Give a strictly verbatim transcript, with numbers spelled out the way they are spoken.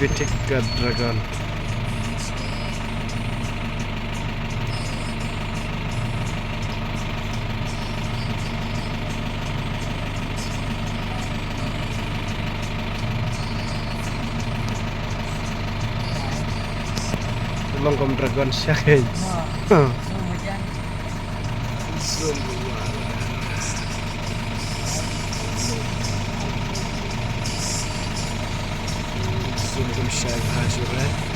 Pitik ka dragon. Long kum dragon sha khein. Zoom. Zoom kum shai ha shuh re.